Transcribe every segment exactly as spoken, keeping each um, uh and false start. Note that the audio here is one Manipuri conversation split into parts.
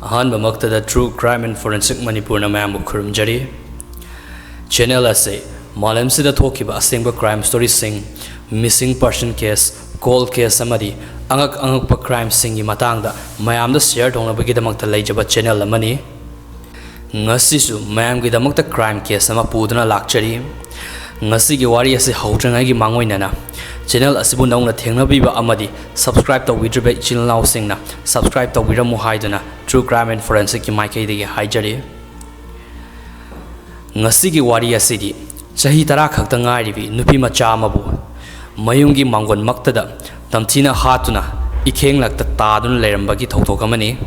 ꯑꯍꯥꯟꯕꯃꯛꯇꯗ True Crime and Forensic ꯃꯅꯤꯄꯨꯔꯅ ꯃꯌꯥꯝꯕꯨ ꯈꯨꯔꯨꯝꯖꯔꯤ꯫ ꯆꯦꯅꯦꯜ ꯑꯁꯤ ꯃꯥꯂꯦꯝꯁꯤꯗ ꯊꯣꯛꯈꯤꯕ ꯑꯁꯦꯡꯕ ꯀ꯭ꯔꯥꯏꯝ ꯁ꯭ꯇꯣꯔꯤꯁꯤꯡ, ꯃꯤꯁꯤꯡ ꯄꯔꯁꯟ ꯀꯦꯁ, ꯀꯣꯜ ꯀꯦꯁ ꯑꯃꯗꯤ ꯑꯉꯛ ꯑꯉꯛꯄ ꯀ꯭ꯔꯥꯏꯝꯁꯤꯡꯒꯤ ꯃꯇꯥꯡꯗ ꯃꯌꯥꯝꯗ ꯁꯤꯌꯔ ꯇꯧꯅꯕꯒꯤꯗꯃꯛꯇ ꯂꯩꯖꯕ ꯆꯦꯅꯦꯜ ꯑꯃꯅꯤ꯫ ꯉꯁꯤꯁꯨ ꯃꯌꯥꯝꯒꯤꯗꯃꯛꯇ ꯀ꯭ꯔꯥꯏꯝ ꯀꯦꯁ ꯑꯃ ꯄꯨꯗꯨꯅ ꯂꯥꯛꯆꯔꯤ꯫ ꯉꯁꯤꯒꯤ ꯋꯥꯔꯤ ꯑꯁꯤ ꯍꯧꯗ꯭ꯔꯤꯉꯩꯒꯤ ꯃꯥꯡꯑꯣꯏꯅꯅ ꯆꯦꯅꯦꯜ ꯑꯁꯤꯕꯨ ꯅꯧꯅ ꯊꯦꯡꯅꯕꯤꯕ ꯑꯃꯗꯤ ꯁꯕꯁꯀ꯭ꯔꯥꯏꯕ ꯇꯧꯕꯤꯗ꯭ꯔꯤꯕ ꯏꯆꯤꯜ ꯏꯅꯥꯎꯁꯤꯡꯅ ꯁꯕꯁꯀ꯭ꯔꯥꯏꯕ ꯇꯧꯕꯤꯔꯝꯃꯨ ꯍꯥꯏꯗꯨꯅ True Crime and Forensicꯀꯤ ꯃꯥꯏꯀꯩꯗꯒꯤ ꯍꯥꯏꯖꯔꯤ꯫ ꯉꯁꯤꯒꯤ ꯋꯥꯔꯤ ꯑꯁꯤꯗꯤ ꯆꯍꯤ ꯇꯔꯥ ꯈꯛꯇ ꯉꯥꯏꯔꯤꯕꯤ ꯅꯨꯄꯤ ꯃꯆꯥ ꯑꯃꯕꯨ ꯃꯌꯨꯝꯒꯤ ꯃꯥꯡꯒꯣꯟꯃꯛꯇꯗ ꯇꯝꯊꯤꯅ ꯍꯥꯠꯇꯨꯅ ꯏꯈꯦꯡꯂꯛꯇ ꯇꯥꯗꯨꯅ ꯂꯩꯔꯝꯕꯒꯤ ꯊꯧꯗꯣꯛ ꯑꯃꯅꯤ꯫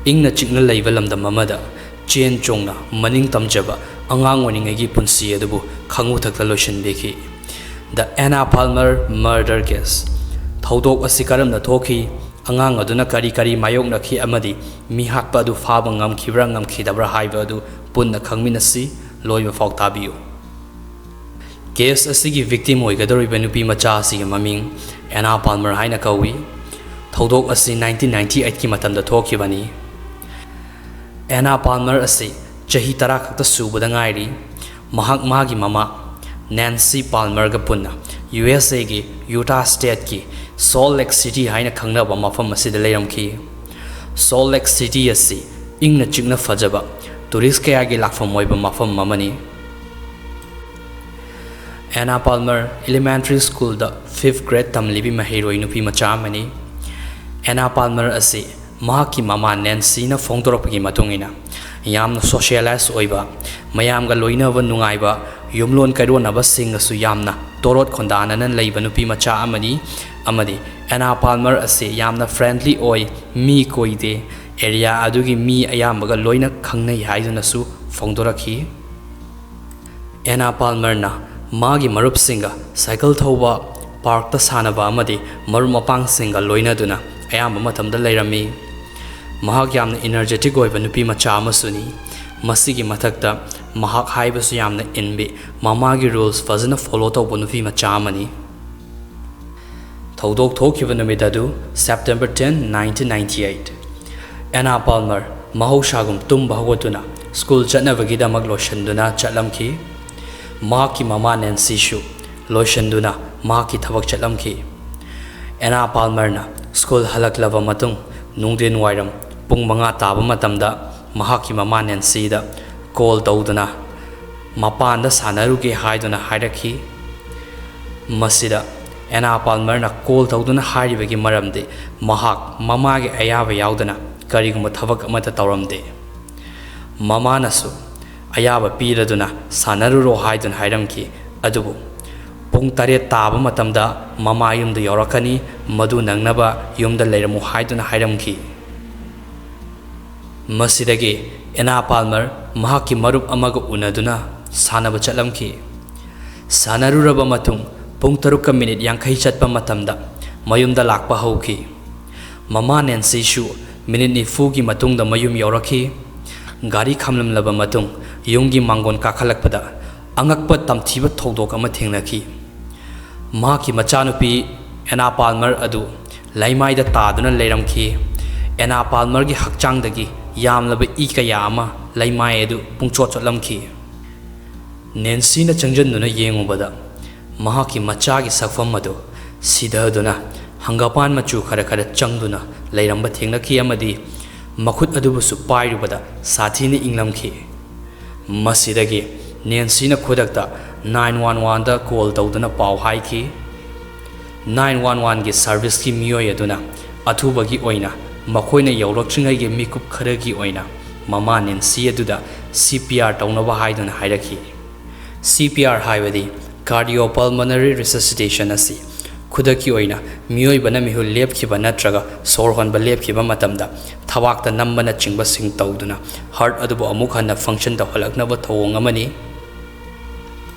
ꯏꯪꯅ ꯆꯤꯛꯅ ꯂꯩꯕ ꯂꯝꯗꯝ ꯑꯃꯗ ꯆꯦꯟ ꯆꯣꯡꯅ ꯃꯅꯤꯡ ꯇꯝꯖꯕ ꯑꯉꯥꯡ ꯑꯣꯏꯔꯤꯉꯩꯒꯤ ꯄꯨꯟꯁꯤ ꯑꯗꯨꯕꯨ ꯈꯪꯉꯨꯊꯛꯇ ꯂꯣꯏꯁꯤꯟꯕꯤꯈꯤ꯫ The Anna Palmer Murder Case꯫ ꯊꯧꯗꯣꯛ ꯑꯁꯤ ꯀꯔꯝꯅ ꯊꯣꯛꯈꯤ, ꯑꯉꯥꯡ ꯑꯗꯨꯅ ꯀꯔꯤ ꯀꯔꯤ ꯃꯥꯌꯣꯛꯅꯈꯤ ꯑꯃꯗꯤ ꯃꯤꯍꯥꯠꯄ ꯑꯗꯨ ꯐꯥꯕ ꯉꯝꯈꯤꯕ꯭ꯔꯥ ꯉꯝꯈꯤꯗꯕ꯭ꯔꯥ ꯍꯥꯏꯕ ꯑꯗꯨ ꯄꯨꯟꯅ ꯈꯪꯃꯤꯟꯅꯁꯤ꯫ ꯂꯣꯏꯕ ꯐꯥꯎ ꯇꯥꯕꯤꯌꯨ꯫ ꯀꯦꯁ ꯑꯁꯤꯒꯤ ꯚꯤꯛꯇꯤꯝ ꯑꯣꯏꯒꯗꯧꯔꯤꯕ ꯅꯨꯄꯤ ꯃꯆꯥ ꯑꯁꯤꯒꯤ ꯃꯃꯤꯡ ꯑꯦꯅꯥ ꯄꯥꯜꯃꯔ ꯍꯥꯏꯅ ꯀꯧꯏ꯫ ꯊꯧꯗꯣꯛ ꯑꯁꯤ ꯅꯥꯏꯟꯇꯤꯟ ꯅꯥꯏꯟꯇꯤ ꯑꯩꯠꯀꯤ ꯃꯇꯝꯗ ꯊꯣꯛꯈꯤꯕꯅꯤ꯫ ꯑꯦꯅꯥ ꯄꯥꯜꯃꯔ ꯑꯁꯤ ꯆꯍꯤ ꯇꯔꯥ ꯈꯛꯇ ꯁꯨꯕꯗ ꯉꯥꯏꯔꯤ꯫ ꯃꯍꯥꯛ ꯃꯥꯒꯤ ꯃꯃꯥ ꯅꯦꯟꯁꯤ ꯄꯥꯜꯃꯔꯒ ꯄꯨꯟꯅ ꯌꯨ ꯑꯦꯁ ꯑꯦꯒꯤ ꯌꯨꯇꯥ ꯁ꯭ꯇꯦꯠꯀꯤ ꯁꯣꯜ ꯂꯦꯛ ꯁꯤꯇꯤ ꯍꯥꯏꯅ ꯈꯪꯅꯕ ꯃꯐꯝ ꯑꯁꯤꯗ ꯂꯩꯔꯝꯈꯤ꯫ ꯁꯣꯜ ꯂꯦꯛ ꯁꯤꯇꯤ ꯑꯁꯤ ꯏꯪꯅ ꯆꯤꯛꯅ ꯐꯖꯕ ꯇꯨꯔꯤꯁ ꯀꯌꯥꯒꯤ ꯂꯥꯛꯐꯝ ꯑꯣꯏꯕ ꯃꯐꯝ ꯑꯃꯅꯤ꯫ ꯑꯦꯅꯥ ꯄꯥꯜꯃꯔ ꯏꯂꯤꯃꯦꯟꯇꯔꯤ ꯁ꯭ꯀꯨꯜꯗ ꯐꯤꯐ ꯒ꯭ꯔꯦꯗ ꯇꯝꯂꯤꯕꯤ ꯃꯍꯩꯔꯣꯏ ꯅꯨꯄꯤ ꯃꯆꯥ ꯑꯃꯅꯤ꯫ ꯑꯦꯅꯥ ꯄꯥꯜꯃꯔ ꯑꯁꯤ ꯃꯍꯥꯛꯀꯤ ꯃꯃꯥ ꯅꯦꯟꯁꯤꯅ ꯐꯣꯡꯗꯣꯔꯛꯄꯒꯤ ꯃꯇꯨꯡ ꯏꯟꯅ ꯌꯥꯝꯅ ꯁꯣꯁꯤꯌꯦꯂꯥꯏꯁ ꯑꯣꯏꯕ, ꯃꯌꯥꯝꯒ ꯂꯣꯏꯅꯕ ꯅꯨꯡꯉꯥꯏꯕ, ꯌꯨꯝꯂꯣꯟ ꯀꯩꯔꯣꯟꯅꯕꯁꯤꯡꯒꯁꯨ ꯌꯥꯝꯅ ꯇꯣꯔꯣꯠ ꯈꯣꯟꯗꯥꯅꯅ ꯂꯩꯕ ꯅꯨꯄꯤ ꯃꯆꯥ ꯑꯃꯅꯤ꯫ ꯑꯃꯗꯤ ꯑꯦꯅꯥ ꯄꯥꯜꯃꯔ ꯑꯁꯤ ꯌꯥꯝꯅ ꯐ꯭ꯔꯦꯟꯗꯂꯤ ꯑꯣꯏ, ꯃꯤ ꯀꯣꯏꯗꯦ, ꯑꯦꯔꯤꯌꯥ ꯑꯗꯨꯒꯤ ꯃꯤ ꯑꯌꯥꯝꯕꯒ ꯂꯣꯏꯅ ꯈꯪꯅꯩ ꯍꯥꯏꯗꯨꯅꯁꯨ ꯐꯣꯡꯗꯣꯔꯛꯈꯤ꯫ ꯑꯦꯅꯥ ꯄꯥꯜꯃꯔꯅ ꯃꯥꯒꯤ ꯃꯔꯨꯞꯁꯤꯡꯒ ꯁꯥꯏꯀꯜ ꯊꯧꯕ, ꯄꯥꯔꯛꯇ ꯁꯥꯟꯅꯕ ꯑꯃꯗꯤ ꯃꯔꯨꯞ ꯃꯄꯥꯡꯁꯤꯡꯒ ꯂꯣꯏꯅꯗꯨꯅ ꯑꯌꯥꯝꯕ ꯃꯇꯝꯗ ꯂꯩꯔꯝꯃꯤ꯫ ꯃꯍꯥꯛ ꯌꯥꯝꯅ ꯏꯅꯔꯖꯦꯇꯤꯛ ꯑꯣꯏꯕ ꯅꯨꯄꯤ ꯃꯆꯥ ꯑꯃꯁꯨꯅꯤ꯫ ꯃꯁꯤꯒꯤ ꯃꯊꯛꯇ ꯃꯍꯥꯛ ꯍꯥꯏꯕꯁꯨ ꯌꯥꯝꯅ ꯏꯟꯕꯤ, ꯃꯃꯥꯒꯤ ꯔꯨꯜꯁ ꯐꯖꯅ ꯐꯣꯂꯣ ꯇꯧꯕ ꯅꯨꯄꯤ ꯃꯆꯥ ꯑꯃꯅꯤ꯫ ꯊꯧꯗꯣꯛ ꯊꯣꯛꯈꯤꯕ ꯅꯨꯃꯤꯠ ꯑꯗꯨ September ten, nineteen ninety eight꯫ ꯑꯦꯅꯥ ꯄꯥꯜꯃꯔ ꯃꯍꯧꯁꯥꯒꯨꯝ ꯇꯨꯝꯕ ꯍꯧꯒꯠꯇꯨꯅ ꯁ꯭ꯀꯨꯜ ꯆꯠꯅꯕꯒꯤꯗꯃꯛ ꯂꯣꯏꯁꯤꯟꯗꯨꯅ ꯆꯠꯂꯝꯈꯤ꯫ ꯃꯍꯥꯛꯀꯤ ꯃꯃꯥ ꯅꯦꯟꯁꯤꯁꯨ ꯂꯣꯏꯁꯤꯟꯗꯨꯅ ꯃꯍꯥꯛꯀꯤ ꯊꯕꯛ ꯆꯠꯂꯝꯈꯤ꯫ ꯑꯦꯅꯥ ꯄꯥꯜꯃꯔꯅ ꯁ꯭ꯀꯨꯜ ꯍꯜꯂꯛꯂꯕ ꯃꯇꯨꯡ, ꯅꯨꯡꯊꯤꯟ ꯋꯥꯏꯔꯝ ꯄꯨꯡ ꯃꯉꯥ ꯇꯥꯕ ꯃꯇꯝꯗ ꯃꯍꯥꯛꯀꯤ ꯃꯃꯥ ꯅꯦꯟꯁꯤꯗ ꯀꯣꯜ ꯇꯧꯗꯨꯅ ꯃꯄꯥꯟꯗ ꯁꯥꯟꯅꯔꯨꯒꯦ ꯍꯥꯏꯗꯨꯅ ꯍꯥꯏꯔꯛꯈꯤ꯫ ꯃꯁꯤꯗ ꯑꯦꯅꯥ ꯄꯥꯜꯃꯔꯅ ꯀꯣꯜ ꯇꯧꯗꯨꯅ ꯍꯥꯏꯔꯤꯕꯒꯤ ꯃꯔꯝꯗꯤ ꯃꯍꯥꯛ ꯃꯃꯥꯒꯤ ꯑꯌꯥꯕ ꯌꯥꯎꯗꯅ ꯀꯔꯤꯒꯨꯝꯕ ꯊꯕꯛ ꯑꯃꯠꯇ ꯇꯧꯔꯝꯗꯦ꯫ ꯃꯃꯥꯅꯁꯨ ꯑꯌꯥꯕ ꯄꯤꯔꯗꯨꯅ ꯁꯥꯟꯅꯔꯨꯔꯣ ꯍꯥꯏꯗꯨꯅ ꯍꯥꯏꯔꯝꯈꯤ꯫ ꯑꯗꯨꯕꯨ ꯄꯨꯡ ꯇꯔꯦꯠ ꯇꯥꯕ ꯃꯇꯝꯗ ꯃꯃꯥ ꯌꯨꯝꯗ ꯌꯧꯔꯛꯀꯅꯤ, ꯃꯗꯨ ꯅꯪꯅꯕ ꯌꯨꯝꯗ ꯂꯩꯔꯝꯃꯨ ꯍꯥꯏꯗꯨꯅ ꯍꯥꯏꯔꯝꯈꯤ꯫ ꯃꯁꯤꯗꯒꯤ ꯑꯦꯅꯥ ꯄꯥꯜꯃꯔ ꯃꯍꯥꯛꯀꯤ ꯃꯔꯨꯞ ꯑꯃꯒ ꯎꯅꯗꯨꯅ ꯁꯥꯟꯅꯕ ꯆꯠꯂꯝꯈꯤ꯫ ꯁꯥꯟꯅꯔꯨꯔꯕ ꯃꯇꯨꯡ ꯄꯨꯡ ꯇꯔꯨꯛꯀ ꯃꯤꯅꯤꯠ ꯌꯥꯡꯈꯩ ꯆꯠꯄ ꯃꯇꯝꯗ ꯃꯌꯨꯝꯗ ꯂꯥꯛꯄ ꯍꯧꯈꯤ꯫ ꯃꯃꯥ ꯅꯦꯟꯁꯤꯁꯨ ꯃꯤꯅꯤꯠ ꯅꯤꯐꯨꯒꯤ ꯃꯇꯨꯡꯗ ꯃꯌꯨꯝ ꯌꯧꯔꯛꯈꯤ꯫ ꯒꯥꯔꯤ ꯈꯥꯝꯂꯝꯂꯕ ꯃꯇꯨꯡ ꯌꯨꯝꯒꯤ ꯃꯥꯡꯒꯣꯟ ꯀꯥꯈꯠꯂꯛꯄꯗ ꯑꯉꯛꯄ ꯇꯝꯊꯤꯕ ꯊꯧꯗꯣꯛ ꯑꯃ ꯊꯦꯡꯅꯈꯤ꯫ ꯃꯍꯥꯛꯀꯤ ꯃꯆꯥꯅꯨꯄꯤ ꯑꯦꯅꯥ ꯄꯥꯜꯃꯔ ꯑꯗꯨ ꯂꯩꯃꯥꯏꯗ ꯇꯥꯗꯨꯅ ꯂꯩꯔꯝꯈꯤ꯫ ꯑꯦꯅꯥ ꯄꯥꯜꯃꯔꯒꯤ ꯍꯛꯆꯥꯡꯗꯒꯤ ꯌꯥꯝꯂꯕ ꯏ ꯀꯌꯥ ꯑꯃ ꯂꯩꯃꯥꯏ ꯑꯗꯨ ꯄꯨꯡꯆꯣꯠ ꯆꯣꯠꯂꯝꯈꯤ꯫ ꯅꯦꯟꯁꯤꯅ ꯆꯪꯁꯤꯟꯗꯨꯅ ꯌꯦꯡꯉꯨꯕꯗ ꯃꯍꯥꯛꯀꯤ ꯃꯆꯥꯒꯤ ꯁꯛꯐꯝ ꯑꯗꯨ ꯁꯤꯊꯗꯨꯅ ꯍꯪꯒꯄꯥꯟ ꯃꯆꯨ ꯈꯔ ꯈꯔ ꯆꯪꯗꯨꯅ ꯂꯩꯔꯝꯕ ꯊꯦꯡꯅꯈꯤ ꯑꯃꯗꯤ ꯃꯈꯨꯠ ꯑꯗꯨꯕꯨꯁꯨ ꯄꯥꯏꯔꯨꯕꯗ ꯁꯥꯊꯤꯅ ꯏꯪꯂꯝꯈꯤ꯫ ꯃꯁꯤꯗꯒꯤ ꯅꯦꯟꯁꯤꯅ ꯈꯨꯗꯛꯇ ꯅꯥꯏꯟ ꯋꯥꯟ ꯋꯥꯟꯗ ꯀꯣꯜ ꯇꯧꯗꯨꯅ ꯄꯥꯎ ꯍꯥꯏꯈꯤ꯫ ꯅꯥꯏꯟ ꯋꯥꯟ ꯋꯥꯟꯒꯤ ꯁꯥꯔꯚꯤꯁꯀꯤ ꯃꯤꯑꯣꯏ ꯑꯗꯨꯅ ꯑꯊꯨꯕꯒꯤ ꯑꯣꯏꯅ ꯃꯈꯣꯏꯅ ꯌꯧꯔꯛꯇ꯭ꯔꯤꯉꯩꯒꯤ ꯃꯤꯀꯨꯞ ꯈꯔꯒꯤ ꯑꯣꯏꯅ ꯃꯃꯥ ꯅꯦꯟꯁꯤ ꯑꯗꯨꯗ ꯁꯤ ꯄꯤ ꯑꯥꯔ ꯇꯧꯅꯕ ꯍꯥꯏꯗꯨꯅ ꯍꯥꯏꯔꯛꯈꯤ꯫ ꯁꯤ ꯄꯤ ꯑꯥꯔ ꯍꯥꯏꯕꯗꯤ Cardiopulmonary Resuscitation ꯑꯁꯤ ꯈꯨꯗꯛꯀꯤ ꯑꯣꯏꯅ ꯃꯤꯑꯣꯏꯕꯅ ꯃꯤꯍꯨꯜ ꯂꯦꯞꯈꯤꯕ ꯅꯠꯇ꯭ꯔꯒ ꯁꯣꯔ ꯍꯣꯟꯕ ꯂꯦꯞꯈꯤꯕ ꯃꯇꯝꯗ ꯊꯕꯥꯛꯇ ꯅꯝꯕꯅꯆꯤꯡꯕꯁꯤꯡ ꯇꯧꯗꯨꯅ ꯍꯥꯔꯠ ꯑꯗꯨꯕꯨ ꯑꯃꯨꯛ ꯍꯟꯅ ꯐꯪꯁꯟ ꯇꯧꯍꯜꯂꯛꯅꯕ ꯊꯧꯑꯣꯡ ꯑꯃꯅꯤ꯫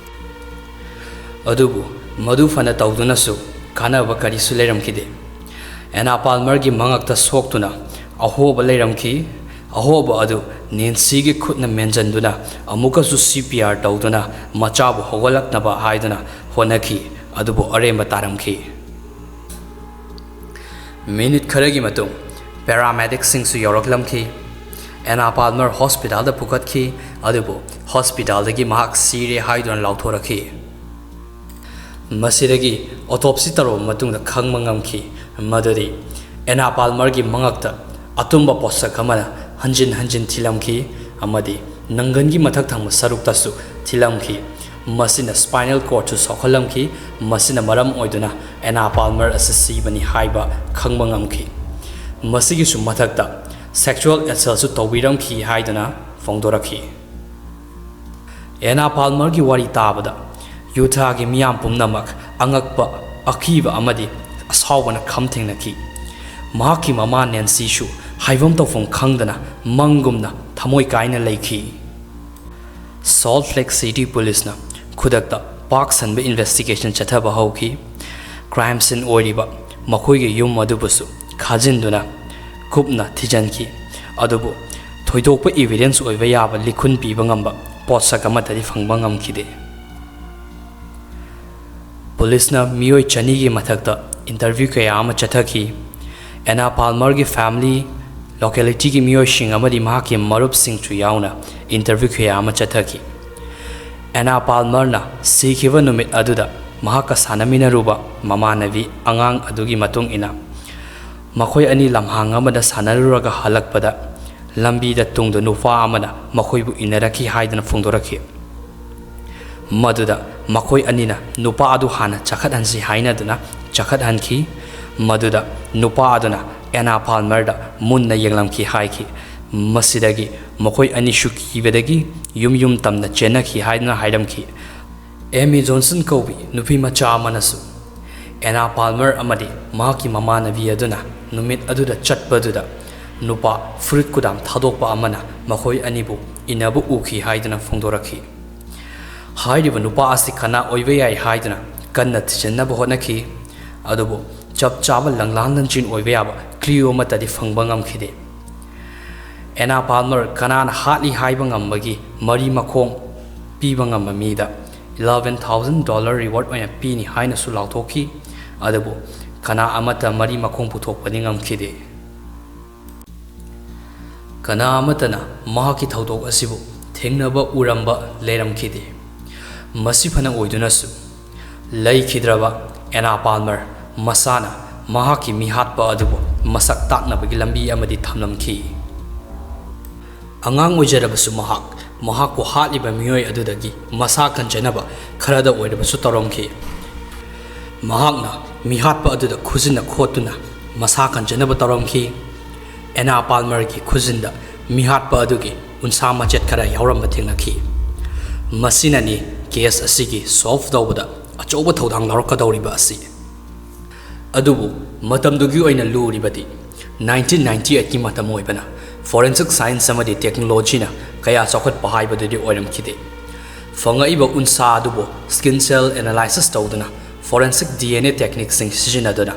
ꯑꯗꯨꯕꯨ ꯃꯗꯨ ꯐꯅ ꯇꯧꯗꯨꯅꯁꯨ ꯀꯥꯟꯅꯕ ꯀꯔꯤꯁꯨ ꯂꯩꯔꯝꯈꯤꯗꯦ꯫ ꯑꯦꯅꯥ ꯄꯥꯜꯃꯔꯒꯤ ꯃꯉꯛꯇ ꯁꯣꯛꯇꯨꯅ ꯑꯍꯣꯕ ꯂꯩꯔꯝꯈꯤ꯫ ꯑꯍꯣꯕ ꯑꯗꯨ ꯅꯦꯟꯁꯤꯒꯤ ꯈꯨꯠꯅ ꯃꯦꯟꯁꯤꯟꯗꯨꯅ ꯑꯃꯨꯛꯀꯁꯨ ꯁꯤ ꯄꯤ ꯑꯥꯔ ꯇꯧꯗꯨꯅ ꯃꯆꯥꯕꯨ ꯍꯧꯒꯠꯂꯛꯅꯕ ꯍꯥꯏꯗꯨꯅ ꯍꯣꯠꯅꯈꯤ, ꯑꯗꯨꯕꯨ ꯑꯔꯦꯝꯕ ꯇꯥꯔꯝꯈꯤ꯫ ꯃꯤꯅꯤꯠ ꯈꯔꯒꯤ ꯃꯇꯨꯡ ꯄꯦꯔꯥꯃꯦꯗꯤꯛꯁꯤꯡꯁꯨ ꯌꯧꯔꯛꯂꯝꯈꯤ꯫ ꯑꯦꯅꯥ ꯄꯥꯜꯃꯔ ꯍꯣꯁꯄꯤꯇꯥꯜꯗ ꯄꯨꯈꯠꯈꯤ, ꯑꯗꯨꯕꯨ ꯍꯣꯁꯄꯤꯇꯥꯜꯗꯒꯤ ꯃꯍꯥꯛ ꯁꯤꯔꯦ ꯍꯥꯏꯗꯨꯅ ꯂꯥꯎꯊꯣꯔꯛꯈꯤ꯫ ꯃꯁꯤꯗꯒꯤ ꯑꯣꯇꯣꯞꯁꯤ ꯇꯧꯔꯕ ꯃꯇꯨꯡꯗ ꯈꯪꯕ ꯉꯝꯈꯤ ꯃꯗꯨꯗꯤ ꯑꯦꯅꯥ ꯄꯥꯜꯃꯔꯒꯤ ꯃꯉꯛꯇ ꯑꯇꯨꯝꯕ ꯄꯣꯠꯁꯛ ꯑꯃꯅ ꯍꯟꯖꯤꯟ ꯍꯟꯖꯤꯟ ꯊꯤꯜꯂꯝꯈꯤ ꯑꯃꯗꯤ ꯅꯪꯒꯟꯒꯤ ꯃꯊꯛ ꯊꯪꯕ ꯁꯔꯨꯛꯇꯁꯨ ꯊꯤꯜꯂꯝꯈꯤ꯫ ꯃꯁꯤꯅ ꯁ꯭ꯄꯥꯏꯅꯦꯜ ꯀꯣꯔꯗꯁꯨ ꯁꯣꯛꯍꯜꯂꯝꯈꯤ꯫ ꯃꯁꯤꯅ ꯃꯔꯝ ꯑꯣꯏꯗꯨꯅ ꯑꯦꯅꯥ ꯄꯥꯜꯃꯔ ꯑꯁꯤ ꯁꯤꯕꯅꯤ ꯍꯥꯏꯕ ꯈꯪꯕ ꯉꯝꯈꯤ꯫ ꯃꯁꯤꯒꯤꯁꯨ ꯃꯊꯛꯇ ꯁꯦꯛꯁꯨꯑꯦꯜ ꯑꯦꯁꯜꯁꯨ ꯇꯧꯕꯤꯔꯝꯈꯤ ꯍꯥꯏꯗꯨꯅ ꯐꯣꯡꯗꯣꯔꯛꯈꯤ꯫ ꯑꯦꯅꯥ ꯄꯥꯜꯃꯔꯒꯤ ꯋꯥꯔꯤ ꯇꯥꯕꯗ ꯌꯨꯊꯥꯒꯤ ꯃꯤꯌꯥꯝ ꯄꯨꯝꯅꯃꯛ ꯑꯉꯛꯄ, ꯑꯀꯤꯕ ꯑꯃꯗꯤ ꯑꯁꯥꯎꯕꯅ ꯈꯝ ꯊꯦꯡꯅꯈꯤ꯫ ꯃꯍꯥꯛꯀꯤ ꯃꯃꯥ ꯅꯦꯟꯁꯤꯁꯨ ꯍꯥꯏꯐꯝ ꯇꯧꯐꯝ ꯈꯪꯗꯅ ꯃꯪꯒꯨꯝꯅ ꯊꯃꯣꯏ ꯀꯥꯏꯅ ꯂꯩꯈꯤ꯫ ꯁꯣꯜꯠ ꯂꯦꯛ ꯁꯤꯇꯤ ꯄꯨꯂꯤꯁꯅ ꯈꯨꯗꯛꯇ ꯄꯥꯛ ꯁꯟꯕ ꯏꯟꯚꯦꯁꯇꯤꯒꯦꯁꯟ ꯆꯠꯊꯕ ꯍꯧꯈꯤ꯫ ꯀ꯭ꯔꯥꯏꯝ ꯁꯤꯟ ꯑꯣꯏꯔꯤꯕ ꯃꯈꯣꯏꯒꯤ ꯌꯨꯝ ꯑꯗꯨꯕꯨꯁꯨ ꯈꯥꯖꯤꯟꯗꯨꯅ ꯀꯨꯞꯅ ꯊꯤꯖꯤꯟꯈꯤ꯫ ꯑꯗꯨꯕꯨ ꯊꯣꯏꯗꯣꯛꯄ ꯏꯚꯤꯗꯦꯟꯁ ꯑꯣꯏꯕ ꯌꯥꯕ ꯂꯤꯈꯨꯟ ꯄꯤꯕ ꯉꯝꯕ ꯄꯣꯠꯁꯛ ꯑꯃꯠꯇꯗꯤ ꯐꯪꯕ ꯉꯝꯈꯤꯗꯦ꯫ ꯄꯨꯂꯤꯁꯅ ꯃꯤꯑꯣꯏ ꯆꯅꯤꯒꯤ ꯃꯊꯛꯇ ꯏꯟꯇꯔꯚ꯭ꯌꯨ ꯀꯌꯥ ꯑꯃ ꯆꯠꯊꯈꯤ꯫ ꯑꯦꯅꯥ ꯄꯥꯜꯃꯔꯒꯤ ꯐꯦꯃꯤꯂꯤ, ꯂꯣꯀꯦꯂꯤꯇꯤꯒꯤ ꯃꯤꯑꯣꯏꯁꯤꯡ ꯑꯃꯗꯤ ꯃꯍꯥꯛꯀꯤ ꯃꯔꯨꯞꯁꯤꯡꯁꯨ ꯌꯥꯎꯅ ꯏꯟꯇꯔꯚ꯭ꯌꯨ ꯀꯌꯥ ꯑꯃ ꯆꯠꯊꯈꯤ꯫ ꯑꯦꯅꯥ ꯄꯥꯜꯃꯔꯅ ꯁꯤꯈꯤꯕ ꯅꯨꯃꯤꯠ ꯑꯗꯨꯗ ꯃꯍꯥꯛꯀ ꯁꯥꯟꯅꯃꯤꯟꯅꯔꯨꯕ ꯃꯃꯥꯟꯅꯕꯤ ꯑꯉꯥꯡ ꯑꯗꯨꯒꯤ ꯃꯇꯨꯡ ꯏꯟꯅ, ꯃꯈꯣꯏ ꯑꯅꯤ ꯂꯝꯍꯥꯡ ꯑꯃꯗ ꯁꯥꯟꯅꯔꯨꯔꯒ ꯍꯜꯂꯛꯄꯗ ꯂꯝꯕꯤꯗ ꯇꯨꯡꯗ ꯅꯨꯄꯥ ꯑꯃꯅ ꯃꯈꯣꯏꯕꯨ ꯏꯟꯅꯔꯛꯈꯤ ꯍꯥꯏꯗꯨꯅ ꯐꯣꯡꯗꯣꯔꯛꯈꯤ꯫ ꯃꯗꯨꯗ ꯃꯈꯣꯏ ꯑꯅꯤꯅ ꯅꯨꯄꯥ ꯑꯗꯨ ꯍꯥꯟꯅ ꯆꯈꯠꯍꯟꯁꯤ ꯍꯥꯏꯅꯗꯨꯅ ꯆꯈꯠꯍꯟꯈꯤ꯫ ꯃꯗꯨꯗ ꯅꯨꯄꯥ ꯑꯗꯨꯅ ꯑꯦꯅꯥ ꯄꯥꯜꯃꯔꯗ ꯃꯨꯟꯅ ꯌꯦꯡꯂꯝꯈꯤ ꯍꯥꯏꯈꯤ꯫ ꯃꯁꯤꯗꯒꯤ ꯃꯈꯣꯏ ꯑꯅꯤꯁꯨ ꯀꯤꯕꯗꯒꯤ ꯌꯨꯝ ꯌꯨꯝ ꯇꯝꯅ ꯆꯦꯟꯅꯈꯤ ꯍꯥꯏꯗꯨꯅ ꯍꯥꯏꯔꯝꯈꯤ꯫ ꯑꯦꯃꯤ ꯖꯣꯟꯁꯟ ꯀꯧꯕꯤ ꯅꯨꯄꯤ ꯃꯆꯥ ꯑꯃꯅꯁꯨ ꯑꯦꯅꯥ ꯄꯥꯜꯃꯔ ꯑꯃꯗꯤ ꯃꯍꯥꯛꯀꯤ ꯃꯃꯥꯟꯅꯕꯤ ꯑꯗꯨꯅ ꯅꯨꯃꯤꯠ ꯑꯗꯨꯗ ꯆꯠꯄꯗꯨꯗ ꯅꯨꯄꯥ ꯐꯨꯔꯤꯠ ꯀꯨꯗꯥꯝ ꯊꯥꯗꯣꯛꯄ ꯑꯃꯅ ꯃꯈꯣꯏ ꯑꯅꯤꯕꯨ ꯏꯟꯅꯕ ꯎꯈꯤ ꯍꯥꯏꯗꯨꯅ ꯐꯣꯡꯗꯣꯔꯛꯈꯤ꯫ ꯍꯥꯏꯔꯤꯕ ꯅꯨꯄꯥ ꯑꯁꯤ ꯀꯅꯥ ꯑꯣꯏꯕ ꯌꯥꯏ ꯍꯥꯏꯗꯨꯅ ꯀꯟꯅ ꯊꯤꯖꯤꯟꯅꯕ ꯍꯣꯠꯅꯈꯤ꯫ ꯑꯗꯨꯕꯨ ꯆꯞ ꯆꯥꯕ ꯂꯪꯂꯥꯡ ꯂꯪꯆꯤꯟ ꯑꯣꯏꯕ ꯌꯥꯕ ꯀ꯭ꯂꯤꯌꯨ ꯑꯃꯠꯇꯗꯤ ꯐꯪꯕ ꯉꯝꯈꯤꯗꯦ꯫ ꯑꯦꯅꯥ ꯄꯥꯜꯃꯔ ꯀꯅꯥꯅ ꯍꯥꯠꯂꯤ ꯍꯥꯏꯕ ꯉꯝꯕꯒꯤ ꯃꯔꯤ ꯃꯈꯣꯡ ꯄꯤꯕ ꯉꯝꯕ ꯃꯤꯗ eleven thousand dollar reward ꯑꯣꯏꯅ ꯄꯤꯅꯤ ꯍꯥꯏꯅꯁꯨ ꯂꯥꯎꯊꯣꯛꯈꯤ꯫ ꯑꯗꯨꯕꯨ ꯀꯅꯥ ꯑꯃꯠꯇ ꯃꯔꯤ ꯃꯈꯣꯡ ꯄꯨꯊꯣꯛꯄꯗꯤ ꯉꯝꯈꯤꯗꯦ꯫ ꯀꯅꯥ ꯑꯃꯠꯇꯅ ꯃꯍꯥꯛꯀꯤ ꯊꯧꯗꯣꯛ ꯑꯁꯤꯕꯨ ꯊꯦꯡꯅꯕ ꯎꯔꯝꯕ ꯂꯩꯔꯝꯈꯤꯗꯦ꯫ ꯃꯁꯤ ꯐꯅ ꯑꯣꯏꯗꯨꯅꯁꯨ, ꯂꯩꯈꯤꯗ꯭ꯔꯕ ꯑꯦꯅꯥ ꯄꯥꯜꯃꯔ ꯃꯁꯥꯅ ꯃꯍꯥꯛꯀꯤ ꯃꯤꯍꯥꯠꯄ ꯑꯗꯨꯕꯨ ꯃꯁꯛ ꯇꯥꯛꯅꯕꯒꯤ ꯂꯝꯕꯤ ꯑꯃꯗꯤ ꯊꯝꯂꯝꯈꯤ꯫ ꯑꯉꯥꯡ ꯑꯣꯏꯖꯔꯕꯁꯨ ꯃꯍꯥꯛ ꯃꯍꯥꯛꯄꯨ ꯍꯥꯠꯂꯤꯕ ꯃꯤꯑꯣꯏ ꯑꯗꯨꯗꯒꯤ ꯃꯁꯥ ꯀꯟꯖꯅꯕ ꯈꯔꯗ ꯑꯣꯏꯔꯕꯁꯨ ꯇꯧꯔꯝꯈꯤ꯫ ꯃꯍꯥꯛꯅ ꯃꯤꯍꯥꯠꯄ ꯑꯗꯨꯗ ꯈꯨꯖꯤꯟꯅ ꯈꯣꯠꯇꯨꯅ ꯃꯁꯥ ꯀꯟꯖꯅꯕ ꯇꯧꯔꯝꯈꯤ꯫ ꯑꯦꯅꯥ ꯄꯥꯜꯃꯔꯒꯤ ꯈꯨꯖꯤꯟꯗ ꯃꯤꯍꯥꯠꯄ ꯑꯗꯨꯒꯤ ꯎꯟꯁꯥ ꯃꯆꯦꯠ ꯈꯔ ꯌꯥꯎꯔꯝꯕ ꯊꯦꯡꯅꯈꯤ꯫ ꯃꯁꯤꯅꯅꯤ ꯀꯦꯁ ꯑꯁꯤꯒꯤ ꯁꯣꯜꯚ ꯇꯧꯕꯗ ꯑꯆꯧꯕ ꯊꯧꯗꯥꯡ ꯂꯧꯔꯛꯀꯗꯧꯔꯤꯕ ꯑꯁꯤ꯫ ꯑꯗꯨꯕꯨ ꯃꯇꯝꯗꯨꯒꯤ ꯑꯣꯏꯅ ꯂꯨꯔꯤꯕꯗꯤ nineteen ninety eight ꯀꯤ ꯃꯇꯝ ꯑꯣꯏꯕꯅ, ꯐꯣꯔꯦꯟꯁꯤꯛ ꯁꯥꯏꯟꯁ ꯑꯃꯗꯤ ꯇꯦꯛꯅꯣꯂꯣꯖꯤꯅ ꯀꯌꯥ ꯆꯥꯎꯈꯠꯄ ꯍꯥꯏꯕꯗꯨꯗꯤ ꯑꯣꯏꯔꯝꯈꯤꯗꯦ꯫ ꯐꯪꯉꯛꯏꯕ ꯎꯟꯁꯥ ꯑꯗꯨꯕꯨ ꯁ꯭ꯀꯤꯟ ꯁꯦꯜ ꯑꯦꯅꯥꯂꯥꯏꯁꯤꯁ ꯇꯧꯗꯨꯅ, ꯐꯣꯔꯦꯟꯁꯤꯛ ꯗꯤ ꯑꯦꯟ ꯑꯦ ꯇꯦꯛꯅꯤꯛꯁꯤꯡ ꯁꯤꯖꯤꯟꯅꯗꯨꯅ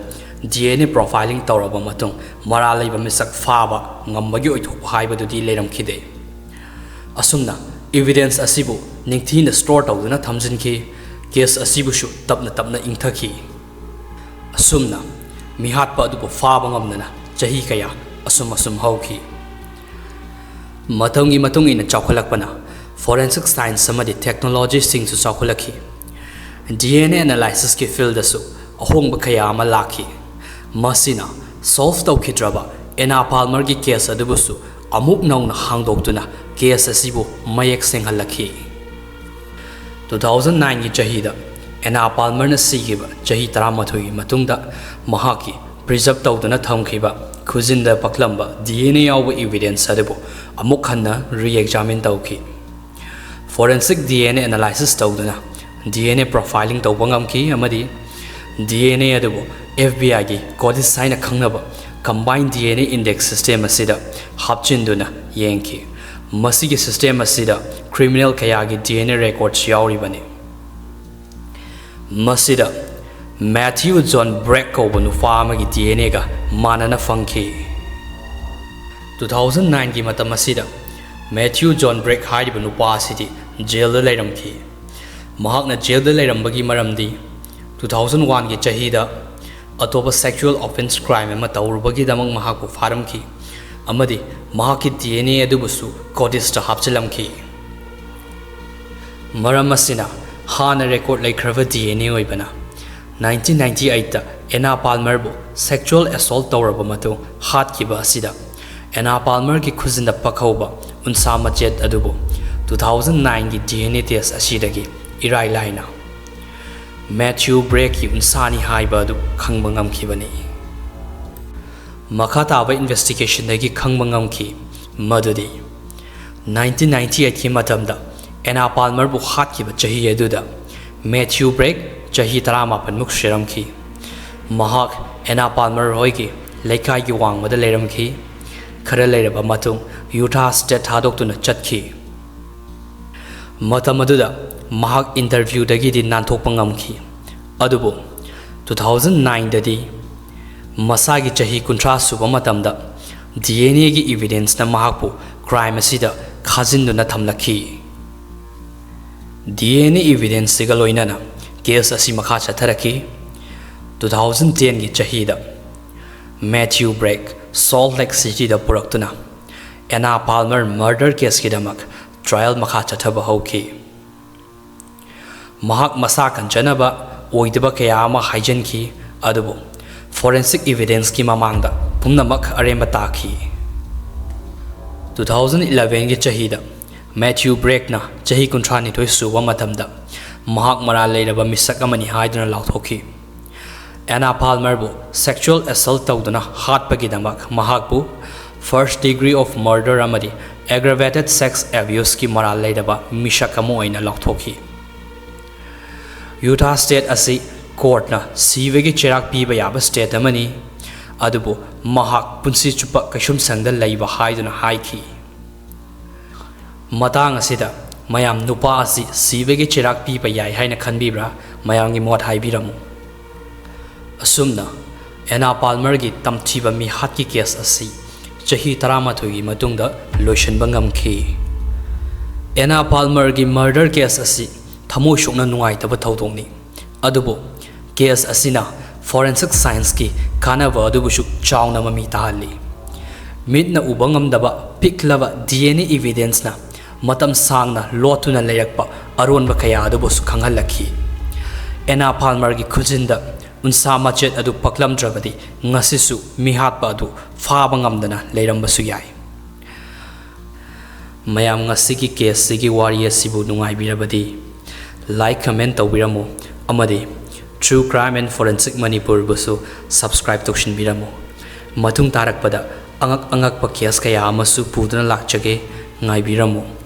ꯗꯤ ꯑꯦꯟ ꯑꯦ ꯄ꯭ꯔꯣꯐꯥꯏꯂꯤꯡ ꯇꯧꯔꯕ ꯃꯇꯨꯡ, ꯃꯔꯥꯜ ꯂꯩꯕ ꯃꯤꯁꯛ ꯐꯥꯕ ꯉꯝꯕꯒꯤ ꯑꯣꯏꯊꯣꯛꯄ ꯍꯥꯏꯕꯗꯨꯗꯤ ꯂꯩꯔꯝꯈꯤꯗꯦ꯫ ꯑꯁꯨꯝꯅ ꯏꯚꯤꯗꯦꯟꯁ ꯑꯁꯤꯕꯨ ꯅꯤꯡꯊꯤꯅ ꯁ꯭ꯇꯣꯔ ꯇꯧꯗꯨꯅ ꯊꯝꯖꯤꯟꯈꯤ꯫ ꯀꯦꯁ ꯑꯁꯤꯕꯨꯁꯨ ꯇꯞꯅ ꯇꯞꯅ ꯏꯪꯊꯈꯤ꯫ ꯑꯁꯨꯝꯅ ꯃꯤꯍꯥꯠꯄ ꯑꯗꯨꯕꯨ ꯐꯥꯕ ꯉꯝꯗꯅ ꯆꯍꯤ ꯀꯌꯥ ꯑꯁꯨꯝ ꯑꯁꯨꯝ ꯍꯧꯈꯤ꯫ ꯃꯇꯝꯒꯤ ꯃꯇꯨꯡ ꯏꯟꯅ ꯆꯥꯎꯈꯠꯂꯛꯄꯅ ꯐꯣꯔꯦꯟꯁꯤꯛ ꯁꯥꯏꯟꯁ ꯑꯃꯗꯤ ꯇꯦꯛꯅꯣꯂꯣꯖꯤꯁꯤꯡꯁꯨ ꯆꯥꯎꯈꯠꯂꯛꯈꯤ꯫ ꯗꯤ ꯑꯦꯟ ꯑꯦ ꯑꯦꯅꯥꯂꯥꯏꯁꯤꯁꯀꯤ ꯐꯤꯜꯗꯁꯨ ꯑꯍꯣꯡꯕ ꯀꯌꯥ ꯑꯃ ꯂꯥꯛꯈꯤ꯫ ꯃꯁꯤꯅ ꯁꯣꯜꯚ ꯇꯧꯈꯤꯗ꯭ꯔꯕ ꯑꯦꯅꯥ ꯄꯥꯜꯃꯔꯒꯤ ꯀꯦꯁ ꯑꯗꯨꯕꯨꯁꯨ ꯑꯃꯨꯛ ꯅꯧꯅ ꯍꯥꯡꯗꯣꯛꯇꯨꯅ ꯀꯦꯁ ꯑꯁꯤꯕꯨ ꯃꯌꯦꯛ ꯁꯦꯡꯍꯜꯂꯛꯈꯤ꯫ Two thousand nine ꯒꯤ ꯆꯍꯤꯗ ꯑꯦꯅꯥ ꯄꯥꯜꯃꯔꯅ ꯁꯤꯈꯤꯕ ꯆꯍꯤ ꯇꯔꯥꯃꯥꯊꯣꯏꯒꯤ ꯃꯇꯨꯡꯗ ꯃꯍꯥꯛꯀꯤ ꯄ꯭ꯔꯤꯖꯔꯚ ꯇꯧꯗꯨꯅ ꯊꯝꯈꯤꯕ ꯈꯨꯖꯤꯟꯗ ꯄꯛꯂꯝꯕ ꯗꯤ ꯑꯦꯟ ꯑꯦ ꯌꯥꯎꯕ ꯏꯚꯤꯗꯦꯟꯁ ꯑꯗꯨꯕꯨ ꯑꯃꯨꯛ ꯍꯟꯅ ꯔꯤꯑꯦꯛꯖꯥꯃꯤꯟ ꯇꯧꯈꯤ꯫ Forensic D N A analysis ꯇꯧꯗꯨꯅ ꯗꯤ ꯑꯦꯟ ꯑꯦ ꯄ꯭ꯔꯣꯐꯥꯏꯂꯤꯡ ꯇꯧꯕ ꯉꯝꯈꯤ ꯑꯃꯗꯤ ꯗꯤ ꯑꯦꯟ ꯑꯦ ꯑꯗꯨꯕꯨ ꯑꯦꯐ ꯕꯤ ꯑꯥꯏꯒꯤ ꯀꯣꯗꯤꯁ ꯍꯥꯏꯅ ꯈꯪꯅꯕ combine D N A index system ꯑꯁꯤꯗ ꯍꯥꯞꯆꯤꯟꯗꯨꯅ ꯌꯦꯡꯈꯤ꯫ ꯃꯁꯤꯒꯤ ꯁꯤꯁꯇꯦꯝ ꯑꯁꯤꯗ ꯀ꯭ꯔꯤꯃꯤꯅꯦꯜ ꯀꯌꯥꯒꯤ ꯗꯤ ꯑꯦꯟ ꯑꯦ ꯔꯦꯀꯣꯔꯗꯁ ꯌꯥꯎꯔꯤꯕꯅꯤ꯫ ꯃꯁꯤꯗ ꯃꯦꯊ꯭ꯌꯨ ꯖꯣꯟ ꯕ꯭ꯔꯦꯛ ꯀꯧꯕ ꯅꯨꯄꯥ ꯑꯃꯒꯤ ꯗꯤ ꯑꯦꯟ ꯑꯦꯒ ꯃꯥꯟꯅꯅ ꯐꯪꯈꯤ꯫ Two thousand nine ꯒꯤ ꯃꯇꯝ ꯑꯁꯤꯗ ꯃꯦꯊ꯭ꯌꯨ ꯖꯣꯟ ꯕ꯭ꯔꯦꯛ ꯍꯥꯏꯔꯤꯕ ꯅꯨꯄꯥ ꯑꯁꯤꯗꯤ ꯖꯦꯜꯗ ꯂꯩꯔꯝꯈꯤ꯫ ꯃꯍꯥꯛꯅ ꯖꯦꯜꯗ ꯂꯩꯔꯝꯕꯒꯤ ꯃꯔꯝꯗꯤ, two thousand one ꯒꯤ ꯆꯍꯤꯗ ꯑꯇꯣꯞꯄ ꯁꯦꯛꯁꯨꯑꯦꯜ ꯑꯣꯐꯦꯟꯁ ꯀ꯭ꯔꯥꯏꯝ ꯑꯃ ꯇꯧꯔꯨꯕꯒꯤꯗꯃꯛ ꯃꯍꯥꯛꯄꯨ ꯐꯥꯔꯝꯈꯤ꯫ ꯑꯃꯗꯤ ꯃꯍꯥꯛꯀꯤ ꯗꯤ ꯑꯦꯟ ꯑꯦ ꯑꯗꯨꯕꯨꯁꯨ ꯀꯣꯗꯤꯁꯇ ꯍꯥꯞꯆꯤꯜꯂꯝꯈꯤ꯫ ꯃꯔꯝ ꯑꯁꯤꯅ, ꯍꯥꯟꯅ ꯔꯦꯀꯣꯔꯗ ꯂꯩꯈ꯭ꯔꯕ ꯗꯤ ꯑꯦꯟ ꯑꯦ ꯑꯣꯏꯕꯅ ꯅꯥꯏꯟꯇꯤꯟ ꯅꯥꯏꯟꯇꯤ ꯑꯩꯠꯇ ꯑꯦꯅꯥ ꯄꯥꯜꯃꯔꯕꯨ ꯁꯦꯛꯆꯨꯋꯦꯜ ꯑꯦꯁꯣꯜꯠ ꯇꯧꯔꯕ ꯃꯇꯨꯡ ꯍꯥꯠꯈꯤꯕ ꯑꯁꯤꯗ ꯑꯦꯅꯥ ꯄꯥꯜꯃꯔꯒꯤ ꯈꯨꯖꯤꯟꯗ ꯄꯛꯍꯧꯕ ꯎꯟꯁꯥ ꯃꯆꯦꯠ ꯑꯗꯨꯕꯨ ꯇꯨ ꯊꯥꯎꯖꯟ ꯅꯥꯏꯟꯒꯤ ꯗꯤ ꯑꯦꯟ ꯑꯦ ꯇꯦꯁ ꯑꯁꯤꯗꯒꯤ ꯏꯔꯥꯏ ꯂꯥꯏꯅ ꯃꯦꯊ꯭ꯌꯨ ꯕ꯭ꯔꯦꯛꯀꯤ ꯎꯟꯁꯥꯅꯤ ꯍꯥꯏꯕ ꯑꯗꯨ ꯈꯪꯕ ꯉꯝꯈꯤꯕꯅꯤ꯫ ꯃꯈꯥ ꯇꯥꯕ ꯏꯟꯚꯦꯁꯇꯤꯒꯦꯁꯟꯗꯒꯤ ꯈꯪꯕ ꯉꯝꯈꯤ ꯃꯗꯨꯗꯤ ꯅꯥꯏꯟꯇꯤꯟ ꯅꯥꯏꯟꯇꯤ ꯑꯩꯠꯀꯤ ꯃꯇꯝꯗ ꯑꯦꯅꯥ ꯄꯥꯜꯃꯔꯕꯨ ꯍꯥꯠꯈꯤꯕ ꯆꯍꯤ ꯑꯗꯨꯗ ꯃꯦꯊ꯭ꯌꯨ ꯕ꯭ꯔꯦꯛ ꯆꯍꯤ ꯇꯔꯥꯃꯥꯄꯟꯃꯨꯛ ꯁꯨꯔꯝꯈꯤ꯫ ꯃꯍꯥꯛ ꯑꯦꯅꯥ ꯄꯥꯜꯃꯔ ꯍꯣꯏꯒꯤ ꯂꯩꯀꯥꯏꯒꯤ ꯋꯥꯡꯃꯗ ꯂꯩꯔꯝꯈꯤ꯫ ꯈꯔ ꯂꯩꯔꯕ ꯃꯇꯨꯡ ꯌꯨꯇꯥ ꯁ꯭ꯇꯦꯠ ꯊꯥꯗꯣꯛꯇꯨꯅ ꯆꯠꯈꯤ꯫ ꯃꯇꯝ ꯑꯗꯨꯗ ꯃꯍꯥꯛ ꯏꯟꯇꯔꯚ꯭ꯌꯨꯗꯒꯤꯗꯤ ꯅꯥꯟꯊꯣꯛꯄ ꯉꯝꯈꯤ, ꯑꯗꯨꯕꯨ ꯇꯨ ꯊꯥꯎꯖꯟ ꯅꯥꯏꯟꯗꯗꯤ ꯃꯁꯥꯒꯤ ꯆꯍꯤ ꯀꯨꯟꯊ꯭ꯔꯥ ꯁꯨꯕ ꯃꯇꯝꯗ ꯗꯤ ꯑꯦꯟ ꯑꯦꯒꯤ ꯏꯚꯤꯗꯦꯟꯁꯅ ꯃꯍꯥꯛꯄꯨ ꯀ꯭ꯔꯥꯏꯝ ꯑꯁꯤꯗ ꯈꯥꯖꯤꯟꯗꯨꯅ ꯊꯝꯂꯛꯈꯤ꯫ ꯗꯤ ꯑꯦꯟ ꯑꯦ ꯏꯚꯤꯗꯦꯟꯁꯁꯤꯒ ꯂꯣꯏꯅꯅ ꯀꯦꯁ ꯑꯁꯤ ꯃꯈꯥ ꯆꯠꯊꯔꯛꯈꯤ꯫ ꯇꯨ ꯊꯥꯎꯖꯟ ꯇꯦꯟꯒꯤ ꯆꯍꯤꯗ ꯃꯦꯊ꯭ꯌꯨ ꯕ꯭ꯔꯦꯛ ꯁꯣꯜꯠ ꯂꯦꯛ ꯁꯤꯇꯤꯗ ꯄꯨꯔꯛꯇꯨꯅ ꯑꯦꯅꯥ ꯄꯥꯜꯃꯔ ꯃꯔꯗꯔ ꯀꯦꯁꯀꯤꯗꯃꯛ ꯇ꯭ꯔꯥꯌꯦꯜ ꯃꯈꯥ ꯆꯠꯊꯕ ꯍꯧꯈꯤ꯫ ꯃꯍꯥꯛ ꯃꯁꯥ ꯀꯟꯖꯅꯕ ꯑꯣꯏꯗꯕ ꯀꯌꯥ ꯑꯃ ꯍꯥꯏꯖꯤꯟꯈꯤ, ꯑꯗꯨꯕꯨ ꯐꯣꯔꯦꯟꯁꯤꯛ ꯏꯚꯤꯗꯦꯟꯁꯀꯤ ꯃꯃꯥꯡꯗ ꯄꯨꯝꯅꯃꯛ ꯑꯔꯦꯝꯕ ꯇꯥꯈꯤ꯫ ꯇꯨ ꯊꯥꯎꯖꯟ ꯏꯂꯚꯦꯟꯒꯤ ꯆꯍꯤꯗ ꯃꯦꯊ꯭ꯌꯨ ꯕ꯭ꯔꯦꯛꯅ ꯆꯍꯤ ꯀꯨꯟꯊ꯭ꯔꯥꯅꯤꯊꯣꯏ ꯁꯨꯕ ꯃꯇꯝꯗ ꯃꯍꯥꯛ ꯃꯔꯥꯜ ꯂꯩꯔꯕ ꯃꯤꯁꯛ ꯑꯃꯅꯤ ꯍꯥꯏꯗꯨꯅ ꯂꯥꯎꯊꯣꯛꯈꯤ꯫ ꯑꯦꯅꯥ ꯄꯥꯜꯃꯔꯕꯨ ꯁꯦꯛꯆꯨꯋꯦꯜ ꯑꯦꯁꯣꯜꯠ ꯇꯧꯗꯨꯅ ꯍꯥꯠꯄꯒꯤꯗꯃꯛ ꯃꯍꯥꯛꯄꯨ ꯐꯥꯔꯁꯠ ꯗꯤꯒ꯭ꯔꯤ ꯑꯣꯐ ꯃꯔꯗꯔ ꯑꯃꯗꯤ ꯑꯦꯒ꯭ꯔꯥꯚꯦꯇꯦꯗ ꯁꯦꯛꯁ ꯑꯦꯕ꯭ꯌꯨꯁꯀꯤ ꯃꯔꯥꯜ ꯂꯩꯔꯕ ꯃꯤꯁꯛ ꯑꯃ ꯑꯣꯏꯅ ꯂꯥꯎꯊꯣꯛꯈꯤ꯫ ꯌꯨꯇꯥ ꯁ꯭ꯇꯦꯠ ꯑꯁꯤ ꯀꯣꯔꯠꯅ ꯁꯤꯕꯒꯤ ꯆꯩꯔꯥꯛ ꯄꯤꯕ ꯌꯥꯕ ꯁ꯭ꯇꯦꯠ ꯑꯃꯅꯤ, ꯑꯗꯨꯕꯨ ꯃꯍꯥꯛ ꯄꯨꯟꯁꯤ ꯆꯨꯞꯄ ꯀꯩꯁꯨꯝꯁꯪꯗ ꯂꯩꯕ ꯍꯥꯏꯗꯨꯅ ꯍꯥꯏꯈꯤ꯫ ꯃꯇꯥꯡ ꯑꯁꯤꯗ ꯃꯌꯥꯝ ꯅꯨꯄꯥ ꯑꯁꯤ ꯁꯤꯕꯒꯤ ꯆꯩꯔꯥꯛ ꯄꯤꯕ ꯌꯥꯏ ꯍꯥꯏꯅ ꯈꯟꯕꯤꯕ꯭ꯔꯥ? ꯃꯌꯥꯝꯒꯤ ꯃꯣꯠ ꯍꯥꯏꯕꯤꯔꯝꯃꯨ꯫ ꯑꯁꯨꯝꯅ ꯑꯦꯅꯥ ꯄꯥꯜꯃꯔꯒꯤ ꯇꯝꯊꯤꯕ ꯃꯤꯍꯥꯠꯀꯤ ꯀꯦꯁ ꯑꯁꯤ ꯆꯍꯤ ꯇꯔꯥꯃꯥꯊꯣꯏꯒꯤ ꯃꯇꯨꯡꯗ ꯂꯣꯏꯁꯤꯟꯕ ꯉꯝꯈꯤ꯫ ꯑꯦꯅꯥ ꯄꯥꯜꯃꯔꯒꯤ ꯃꯔꯗꯔ ꯀꯦꯁ ꯑꯁꯤ ꯊꯃꯣꯏ ꯁꯣꯛꯅ ꯅꯨꯡꯉꯥꯏꯇꯕ ꯊꯧꯗꯣꯛꯅꯤ, ꯑꯗꯨꯕꯨ ꯀꯦꯁ ꯑꯁꯤꯅ ꯐꯣꯔꯦꯟꯁꯤꯛ ꯁꯥꯏꯟꯁꯀꯤ ꯀꯥꯟꯅꯕ ꯑꯗꯨꯕꯨꯁꯨ ꯆꯥꯎꯅ ꯃꯃꯤ ꯇꯥꯍꯜꯂꯤ꯫ ꯃꯤꯠꯅ ꯎꯕ ꯉꯝꯗꯕ ꯄꯤꯛꯂꯕ ꯗꯤ ꯑꯦꯟ ꯑꯦ ꯏꯚꯤꯗꯦꯟꯁꯅ ꯃꯇꯝ ꯁꯥꯡꯅ ꯂꯣꯠꯇꯨꯅ ꯂꯩꯔꯛꯄ ꯑꯔꯣꯟꯕ ꯀꯌꯥ ꯑꯗꯨꯕꯨꯁꯨ ꯈꯪꯍꯜꯂꯛꯈꯤ꯫ ꯑꯦꯅꯥ ꯄꯥꯜꯃꯔꯒꯤ ꯈꯨꯖꯤꯟꯗ ꯎꯟꯁꯥ ꯃꯆꯦꯠ ꯑꯗꯨ ꯄꯛꯂꯝꯗ꯭ꯔꯕꯗꯤ ꯉꯁꯤꯁꯨ ꯃꯤꯍꯥꯠꯄ ꯑꯗꯨ ꯐꯥꯕ ꯉꯝꯗꯅ ꯂꯩꯔꯝꯕꯁꯨ ꯌꯥꯏ꯫ ꯃꯌꯥꯝ, ꯉꯁꯤꯒꯤ ꯀꯦꯁꯁꯤꯒꯤ ꯋꯥꯔꯤ ꯑꯁꯤꯕꯨ ꯅꯨꯡꯉꯥꯏꯕꯤꯔꯕꯗꯤ like, comment ꯇꯧꯕꯤꯔꯝꯃꯨ ꯑꯃꯗꯤ True Crime and Forensic ꯃꯅꯤꯄꯨꯔꯕꯨꯁꯨ subscribe ꯇꯧꯁꯤꯟꯕꯤꯔꯝꯃꯨ꯫ ꯃꯇꯨꯡ ꯇꯥꯔꯛꯄꯗ ꯑꯉꯛ ꯑꯉꯛꯄ ꯀꯦꯁ ꯀꯌꯥ ꯑꯃꯁꯨ ꯄꯨꯗꯨꯅ ꯂꯥꯛꯆꯒꯦ, ꯉꯥꯏꯕꯤꯔꯝꯃꯨ꯫